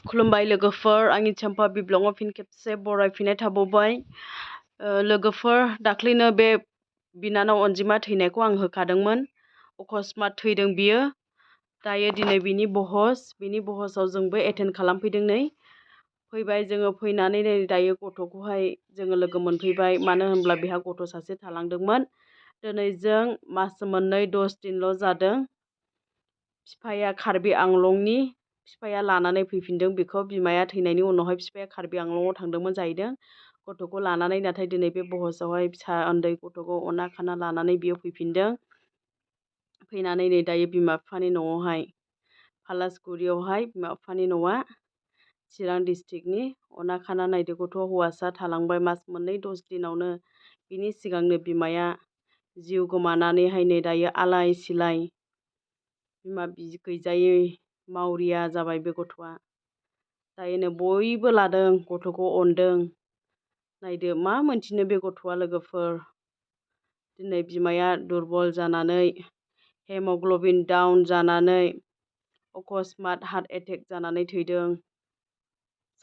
खुलुमबाय लोगोफोर, आंनि चम्पा बिब्लङाव फिन खेबसे बरायफिननाय थाबावबाय। लोगोफोर, दाख्लैनो बे बिनानाव अनजिमा थैनायखौ आं होखादोंमोन। अकस्मात थैदों बियो। दायो दिनै बिनि बहसाव जोंबो एटेन्ड खालामफैदों नै। फैबाय जोङो फैनानै नै दायो गथ'खौहाय जोङो लोगो मोनफैबाय। मानो होनब्ला बेहा गथ' सासे थालांदोंमोन। दिनै जों मास मोननै 10 दिनल' जादों। बिफाया कार्बि आंलंनि बिफाया लानानै फैफिनदों बेखौ। बिमाया थैनायनि उनावहाय बिफाया कार्बि आंलंआव थांदोंमोन जाहैदों गथ'खौ लानानै। नाथाय दिनै बे बहसावहाय फिसा उन्दै गथ'खौ अना खाना लानानै बियो फैफिनदों। फैनानै नै दायो बिमा बिफानि न'आवहाय फालासगुरियावहाय बिमा बिफानि न'आ चिरां डिस्ट्रिक्टनि अना खाना नायदो गथ' हौवासा थालांबाय मास मोननै 10 दिनावनो। बिनि सिगांनो बिमाया जिउ गोमानानैहाय नै दायो आलाय सिलाय बिमा गैजायै मावरिया जाबाय बे गथ'आ। दायोनो बयबो लादों गथ'खौ अनदों। नायदो मा मोनथिनो बे गथ'आ लोगोफोर। दिनै बिमाया दुरबल जानानै हेमग्ल'बिन डाउन जानानै अकस्मात हार्ट एटेक जानानै थैदों।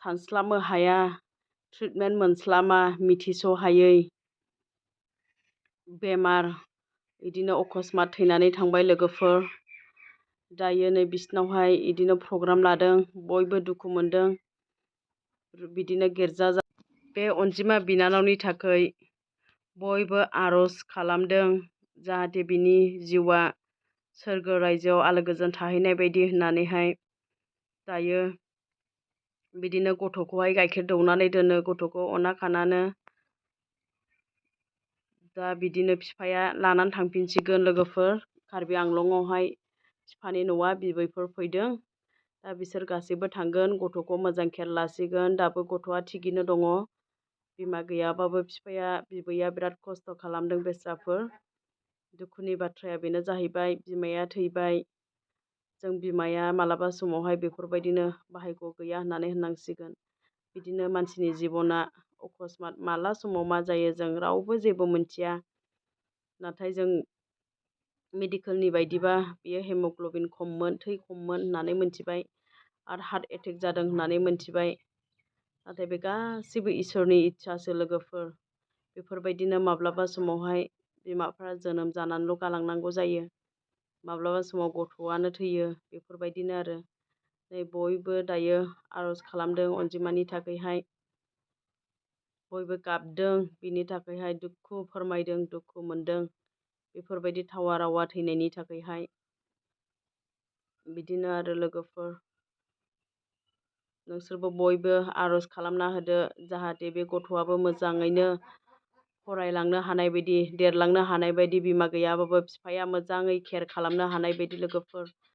सानस्लाबनो हाया, ट्रिटमेन्ट मोनस्लामा, मिथिस' हायै बेमार बिदिनो अकस्मात थैनानै थांबाय लोगोफोर। दायो नै बिसिनावहाय बिदिनो प्रग्राम लादों, बयबो दुखु मोनदों। बिदिनो गिर्जा बे अनजिमा बिनानावनि थाखाय बयबो आर'ज खालामदों जाहाथे बिनि जिउआ सोरगो रायजोआव आलो गोजोन थाहैनाय बायदि होननानैहाय। दायो बिदिनो गथ'खौहाय गाइखेर दौनानै दोनो, गथ'खौ अना खानानो। दा बिदिनो बिफाया लानानै थांफिनसिगोन लोगोफोर कार्बि आंलंआवहाय। बिफानि न'आ बिबैफोर फैदों। दा बिसोर गासैबो थांगोन, गथ'खौ मोजां खेल लासिगोन। दाबो गथ'आ थिगैनो दङ। बिमा गैयाबाबो बिबैया बिराद खस्थ' खालामदों बेस्राफोर। दुखुनि बाथ्राया बेनो जाहैबाय बिमाया थैबाय। जों बिमाया मालाबा समावहाय बेफोरबायदिनो बाहायग' गैया होननानै होननांसिगोन। बिदिनो मानसिनि जिबना अकस्मात माला समाव मा जायो जों रावबो जेबो मिथिया। नाथाय जों मेडिकेलनि बायदिबा बियो हेमग्ल'बिन खममोन, थै खममोन होननानै मिथिबाय। आरो हार्ट एटेक जादों होननानै मिथिबाय। नाथाय बे गासैबो इसोरनि इस्सासो लोगोफोर। बेफोरबायदिनो माब्लाबा समावहाय बिमाफ्रा जोनोम जानानैल' गालांनांगौ जायो। माब्लाबा समाव गथ'आनो थैयो, बेफोरबायदिनो आरो। नै बयबो दायो आर'ज खालामदों अनजिमानि थाखायहाय। बयबो गाबदों बिनि थाखायहाय, दुखु फोरमायदों, दुखु मोनदों। बेफोरबायदि थावा रावा थैनायनि थाखायहाय। बिदिनो आरो लोगोफोर। नोंसोरबो बयबो आर'ज खालामना होदो जाहाथे बे गथ'आबो मोजाङैनो फरायलांनो हानाय बायदि, देरलांनो हानाय बायदि, बिमा गैयाबाबो बिफाया मोजाङै केयार खालामनो हानाय बायदि लोगोफोर।